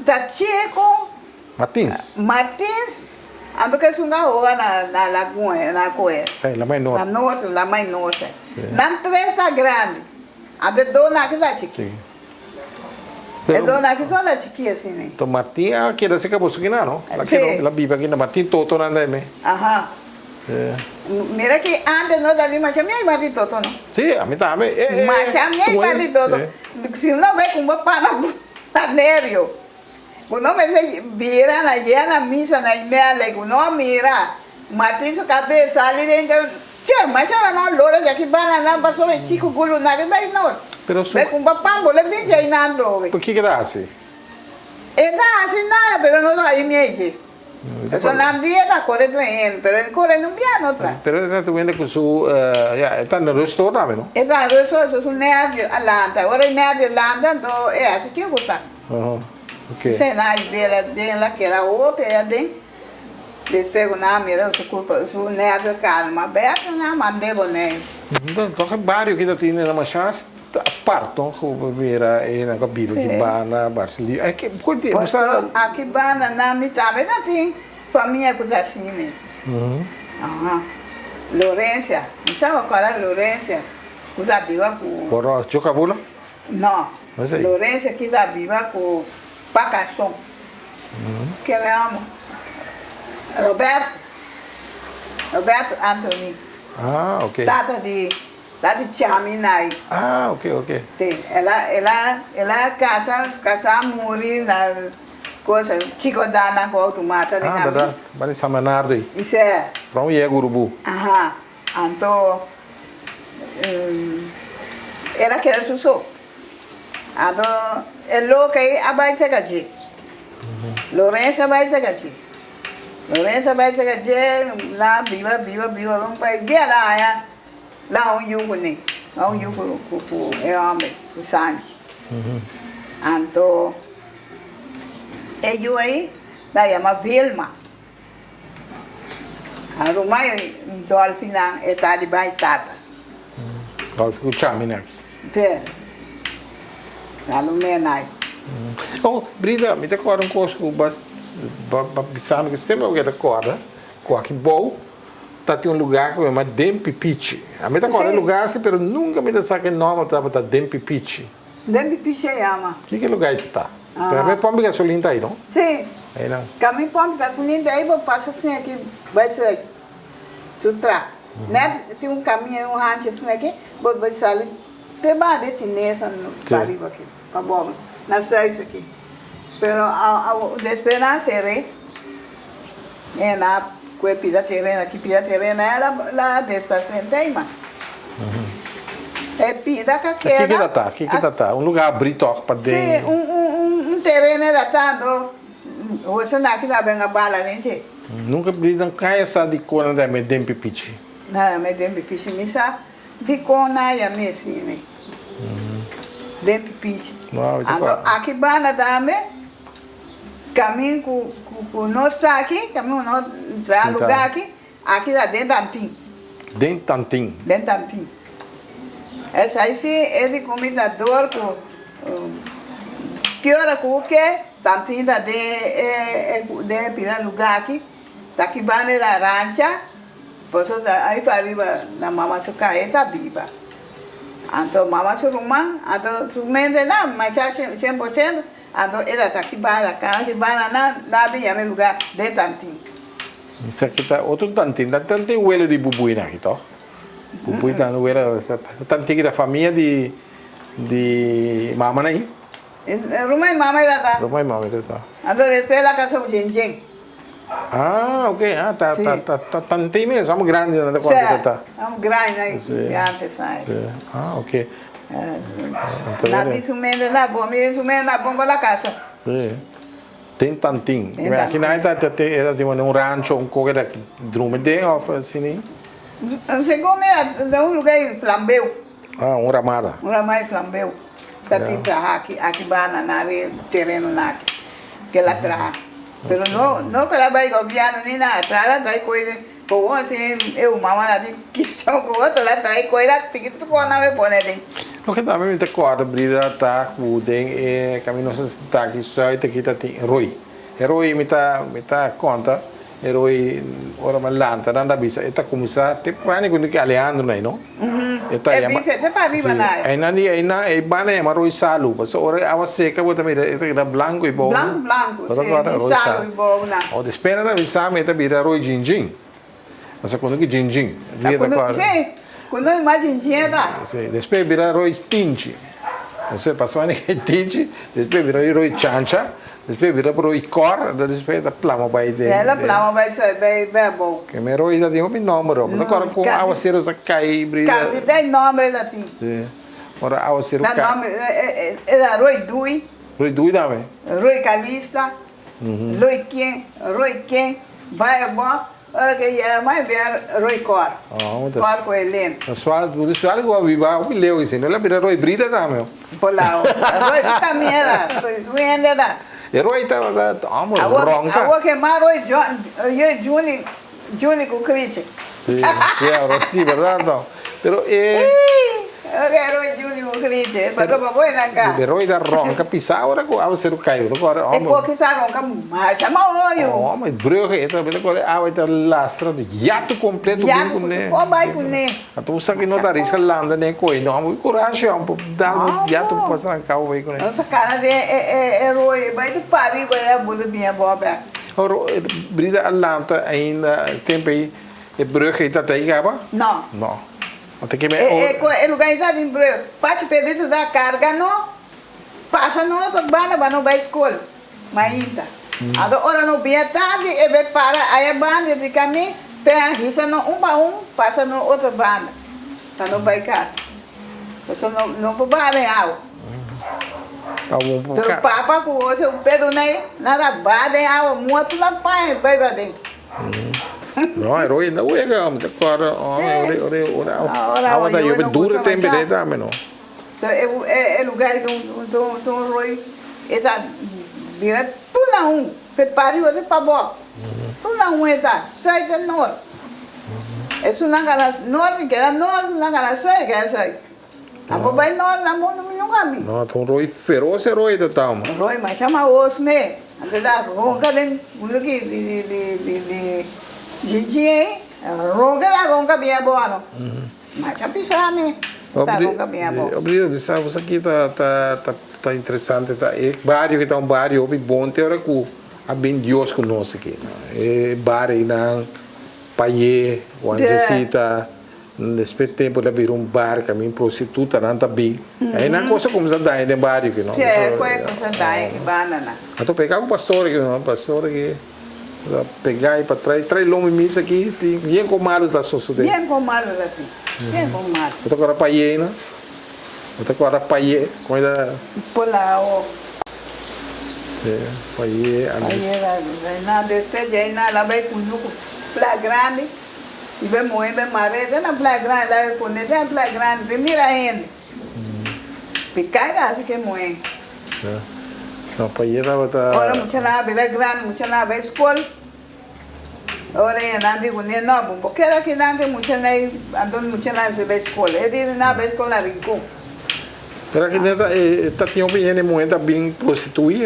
Ta Chico. Martins. Martins, anto ke esun a hoga na na Lagoen, na Koe. Sí, la mai norte. Na norte, la mai norte. Sí. Nan tres ta grandi, anto e dos nan aki ta chikí. Sí. E dos nan aki son ta chikí asina. Anto Martin a keda serka boso kina, no? Sí. La keda, la biba kina, Martin Toto nan ta eme. Aha. Sí. Mira ki antes no ta di masha miei Martin Toto, no? Sí, ami tambe. Masha miei Martin Toto. Si uno bai kumba pana pa nerio. Ku no mester bira na yena misa na Imelda ku no a mira Martin su kabes sali den ke che masha ora no lora yaki bana nan pasobra e chiku gulu na ke bai nor Pero su bai kumpra pan bo lo bin djei nan trobe. Por kiko ta hasi? E ta hasi nada pero no ta hayi miechi pasobra nan dia ta kore traen pero e kore no bia no tra. Pero e ta wende ku su ya e ta nervioso tambe no? E ta nervioso su nervio a lanta ora e nervio lanta anto e hasi kiko ku ta. Sena i bela den la keda hopi aya den. Despues ku nan a mira su kurpa, su nervio kalma bèk, nan a mand'é Boneiru. Tok e bario ki ta tin na masha apart no ku bo mira e nan ku a biba aki banda Barcelona. Pasobra aki banda nan mi tambe ta tin famia ku ta asina. Lorencia, mi sa bo kòrda Lorencia ku ta biba ku. Por Chocabula? No, Lorencia kiza biba ku Pacason. Ke mi amo? Roberto. Roberto Anthony. Ah, ok. Tata di, tata di Chami Nai. Ah, ok, ok. Sí, el a, el a, el a casa, casa muri na cosa, Chico Dana ku auto mata den Ah, ami. berdad. Bani San Bernardo ei. Isé. From yega Urubu. Aha. Anto el a keda su so. Anto e loke ei a bai seka dje. Lorenzo a bai seka dje. Lorenzo a bai seka dje, nan a biba, biba, biba un pai dia nan haña nan un yu kuné, nan un yu ku ku e hòmber, ku Sanchi. Anto e yu ei nan a yama Vilma. A ruman Dolfi nan e ta di bai tata. Dolfi ku chami nan. Te. Na lume nai. Oh, Brida, mi ta kòrda un kos ku bas ba bisa mi ku semper bo ta kòrda ku aki bou ta tin un lugá ku yama Den Pipichi. A mi ta kòrda e lugá si pero nunka mi ta sa ke nòmber tabata Den Pipichi. Den Pipichi e yama. Kiko lugá ei ta ta? Pero e pòmp di gasolin ta ei no? Sí. Einan. Kamin pòmp di gasolin ta ei bo pasa asina aki bai su su tra. Nèt tin un kamin ei un hanchi asina aki bo bai sali te baha di e chinesan pa ariba aki pa boven na sùit aki. Pero despues nan a ser'é e nan a kue pida tereno aki pida tereno ei la despasent'é ei mas. E pida ka keda. Kiko ta ta? Kiko ta ta? Un lugar abrí tòg pa den. Sí, un un un tereno e ta ta, anto hoesun aki ta ben a bala den dje. Nunka bri nan kaya sa dikon nan ta yama e den pipichi. Nan yama e den pipichi, mi sa dikon nan a yama e asina, den pipichi. Anto aki banda tambe kamin ku ku nos ta aki, kamin ku nos traha lugar aki, aki ta den tantin. Den tantin. Den tantin. Esai si e di cuminda dor cu ki ora cu ke tantin ta den e den e pida lugar aki. Ta ki banda e la rancha, paso ta ai pa riba na mama su kai e ta biba. Anto mama su ruman, anto su mente nan masha 100%, anto e la ta ki banda, kana ki banda nan, nan a bin yama e lugar den Tantin. Esaki ta otro Tantin, ta Tantin welo di Bubuy nan aki toh? Bubuy ta welo, Tantin ki ta famia di di mama nan ahi? Ruman mama e ta ta. Ruman mama e ta ta. Anto despues el a casa ku Djen Djen. Ah, ok. Ah, ta, ta, ta, ta tantei mes. Amo grandi nan ta cuanto ta ta. Amo grandi nan di antes nan. Si. Ah, ok. Na tin su mente na bon, mi tin su mente na bon con la casa. Si. Tin tantin. Den tantin. Aki nan ta ta ta tin un rancho, un koke ta drumi den of asina? Segun mi ta un lugar di flambeu. Ah, un ramada. Un ramada di flambeu. Ta tin traha aki, aki banda na e tereno nan aki. Ke la traha. Pero no, no ke la bai gobièrnu ni nada. Traha la traha e koi den kowon asin e mama nan tin kishon ku otro la traha e koi la piki tur kos nan bai pone den. Loke tambe mi ta kòrda Brida ta ku den e kaminda nos a sinta aki sùit aki ta tin roi. E roi mi ta mi ta konta E roi ora mi a lanta nan ta bisa e ta kuminsá te pani ku ki Alejandro na ei no. E ta yama E te pa riba na ei. Einan di einan ei banda yama roi salu pasobra ora e awa seka bo ta mira e ta keda blanku ei bou. Blanku blanku si di salu ei bou na. O despues nan ta bisa mi e ta bira roi jinjin. Pasobra kundo ki jinjin. Si kundo mi mas jinjin e ta. Si despues e bira roi tinchi. Despues pasobra nan e tinchi despues e bira roi chancha. Despues bira por oí kòr, anto despues e ta plama bai den. El a plama bai bai bai abou. Ke mero oí ta tin hopi nòmber ho. Bo ta kòrda kon awaseru ta kai brida. Kantidat nòmber el a tin. Si. Ora awaseru kai. Na nòmber el a Roy Dui. Roy Dui tambe. Roy Calista, Roy ken, Roy ken, bai abou. Ora ke yega mai bia Roy kòr. Kòr ku Helen. Sual, sual ku a biba hopi leu esei. No el a bira Roy Brida tambe ho. Por la Roy su kamiera, su hende ta. E Roy tabata homber ronka. Awor ke mas Roy Juni, Juni ku Chrisje. Si, si, berdad no. Pero e. Oke Roy Juni ku Chrisje, pasobra bo e nan ka. E Roy ta ronka pisa ora ku awaseru kai. Bo ta kore E por kisa ronka masha maoyo. Homber, brug e ta kore awa e ta lastra yatu kompleto bin kuné. Yatu por bai kuné. Anto bo sa ki no ta riska landa den e koi no. Bo kurashi homber por dal bo yatu por pasa nan kaba bai kuné. Nos kana den e roy e bai di pariba e a bula bin abou bek. Ora Brida a lanta ainda tempo ei e brug ei ta ta ei kaba? No. No. Anto ke me E lugar ei ta den brug. Pachi Pedrito ta karga no. Pasa nos ot banda pa no bai skol mainta. Anto ora no bia tardi e bai para aya banda di kamin pe a hisa no un pa un pasa no otro banda pa no bai kas. Pasobra no no por baha den awa. Pero papa ku Jose ku Pedro nei nan ta baha den awa moto nan paña bai baden. No, e roi no wega, mi ta kòrda ora ora awa ta yobe duro tempe dei tambe no. E lugar di un roi e ta bira tur na un, pe pariba te pabou, tur na un e ta, sui te nort. Esunnan gana nort e keda nort, esunnan gana sui e keda sui. Nan por bai nort, nan por nunca mi. No, ta un roi feroz e roi ta tama. Roi masha maos me, antes ta ronca den uno ki di di di di jinjin ei, ronca ta ronca bien abou ano. Masha pisa mi ta ronca bien abou. Obrigado bisa bo esaki ta ta ta interesante ta e bario ki ta un bario hopi bon te ora ku a bin Dios ku nos aki e bario einan Paye Wanjesita despues tempo ta bira un bar kamin prostitutanan ta bin einan kos a kuminsa daña den bario aki no Si e kos a kuminsa daña ki banda nan. Anto peka ku pastor aki no pastor aki. Ta pega i pa trai trai lomo i misa aki tin bien kon malu ta sosode. Bien kon malu ta tin bien kon malu. Bo ta kora paye no bo ta kora paye kon e ta. Polao. Si paye antes. Paye la na despues dje na la bai kunuku playa grandi i bai moe bai mare te na playa grandi la bai pone te na playa grandi bai mira hende. Pica ta haci ke muhe. No, pa ye tabata. Ora muchanan a bira grandi, muchanan a bai skol. Ora e nan di kuné, no, bo por keda kinan ke muchanan ei, anto muchanan a bai skol. E di nan a bai skol na Rincon. Pero aki neta e ta tin hopi hende muhe ta bin prostituí,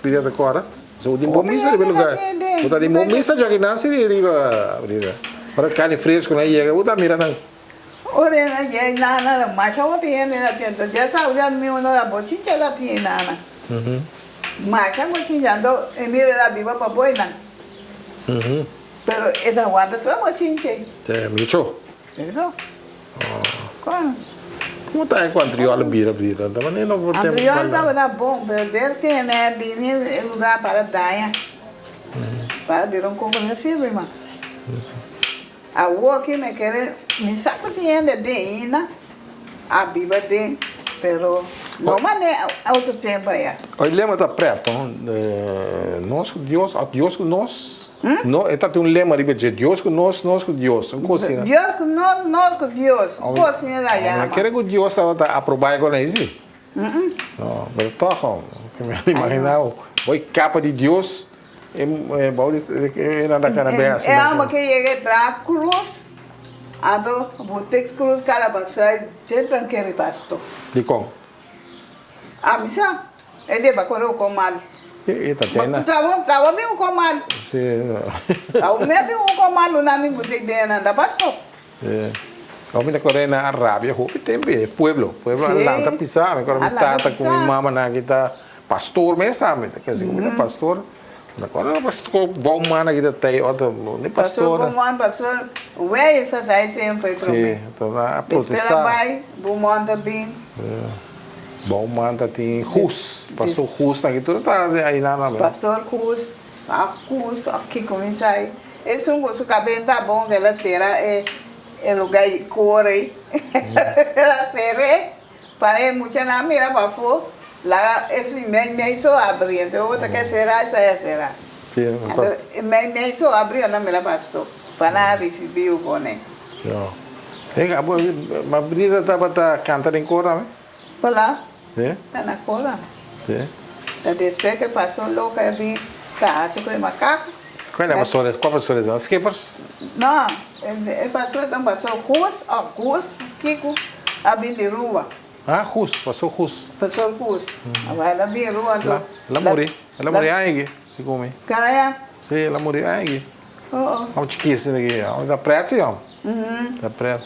bira ta kòrda. So di bo misa riba lugar. Bo ta di bo misa djaki nan si riba riba. Ora carne fresco nan yega bo ta mira nan. Ora e nan yega nan nan ta masha hopi hende na tenta. Dja sa usa mi uno ta bochincha ta tin nan. Masha bochincha anto e mira ta biba pa boi nan. Pero e ta wanta tur bochincha. Te mucho. Eso. Kon. Como ta e cu Antriol a bira bira? Ta manera no por tempo Antriol tabata bon, pero der ke hende a bini e lugar para daña. Para bira un koko no sirbi mas. Awo aki mi kere, mi sa ku tin hende den ainda a biba den, pero no manera otro tempo aya. Oy lema ta pret, no? Nos ku Dios, of Dios ku nos? No, e ta tin un lema riba dje, Dios ku nos, nos ku Dios. Un kos asina. Dios ku nos, nos ku Dios. Un kos asina ta yama. Mi kere ku Dios tabata aprobá e kos ei, si? No, pero tòg, mi a imaginá bo e kapa di Dios, e bou di e nan ta kana bèn asina. E hòmber ke yega e traha krus, anto bo tek krus kala basá dje tranke riba pasto. Dikon? Ami sa, e deba kore un kon mal. E ta tena. Tawa mi un kon mal. Tawa mi un kon mal una mi butik den nan ta pasto. Tawa mi ta kore na Arabia hopi tempo e pueblo, pueblo a lanta pisa, mi kore mi tata ku mi mama nan ki ta pastor mes tambe, ta kere si ku mi ta pastor. Mi kore na pastor Bouwman aki ta tei otro, ni pastor. Pastor Bouwman, pastor Wey sa ta e tempo e prome. Si, ta a protesta. Despues a bai, Bouwman ta bin. Bouwman ta tin Goes, pastor Goes ta aki tur ta ayi nan tambe. Pastor Goes, a Goes a kiko mi sa ei. Esun ku su kabes ta bon ku el a sera e luga ei kore ei. El a sera e. Pa e muchanan mira pafó, laga esun mei mei so abri, enton bo ta ke sera esei a sera. Anto e mei mei so abri nan mira pasto pa nan a risibi u pone. Yo. Venga, bo ma Brita tabata kanta den kor tambe? Hola. Sí. Ta na kor tambe. Sí. Ta despues ke pastor loco a bin ta hasi ku e makaku. Cual e pastor? Cual pastor es? Skippers? No, e pastor ta un pastor Goes of Goes, kiko, a bin di Rua. Ah, Goes, pastor Goes. Pastor Goes. Awor el a bin Rua anto. El a muri, el a muri aña aki, segun mi. Caya? Si, el a muri aña aki. Oh, oh. Amo chikis asina aki. Amo ta pret si, amo. Ta pret.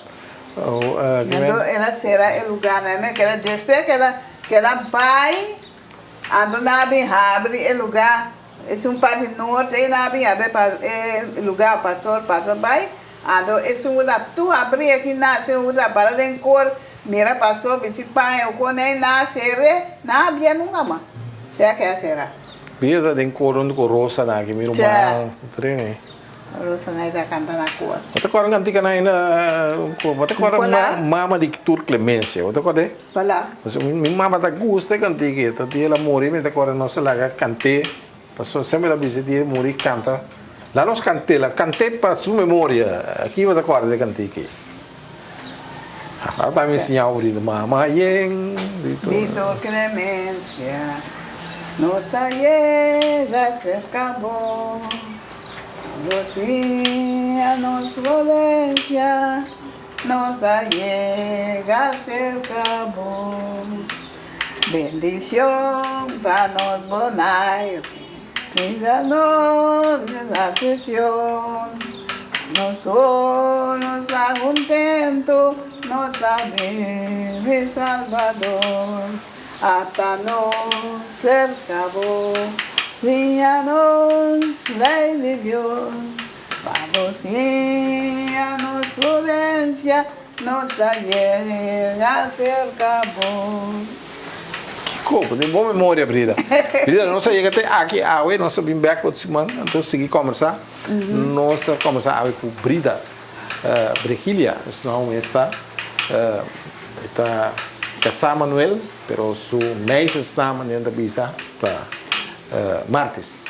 Anto el a sera e lugar nan, mi a kere despues ke el a bai, anto nan a bin habri e lugar. Esun parti norte ei nan a bin habri pa e lugar pastor pasa bai, anto esun ku ta tur habri aki nan esun ku ta para den kor mira pastor bisti paña ku kon ei nan a sere nan a habria nunka mas te a keda sera. Bia ta den kor huntu ku Rosa nan aki mi ruman trene. Rosa nan ta kanta na kor. Bo ta kòrda un kantika nan ainda bo ta kòrda mama di tur Clemencia bo ta kòrda e? Bala. Pasobra mi mama ta gusta e kantika ei ta dia el a muri mi ta kòrda nos a laga kant'é pasobra semper el a bisa dia el muri kanta laga nos kant'é laga kant'é pa su memoria aki bo ta kòrda di e kantika ei. Tabata mi siña obrita mama yen di tur Clemencia nos ta yega serka bo Bo siña nos prudencia nos ta yega serka bo Bendicion pa nos Bonaire Libra nos di la presión Nos oro ta contento Nos ta bebe Salvador Hasta nos cerca bo Siña nos ley di Dios Pa bo siña nos prudencia Nos ta yega cerca bo. Kiko? Bo tin bon memoria, Brida. Brida, nos a yega te aki awe, nos ta bin bek otro siman, anto sigui kombersá. Nos ta kombersá awe ku Brida Bregilia, su nòmber mes ta, e ta kasá Manuel, pero su meisjesnaam, manera nan ta bisa, ta Martis.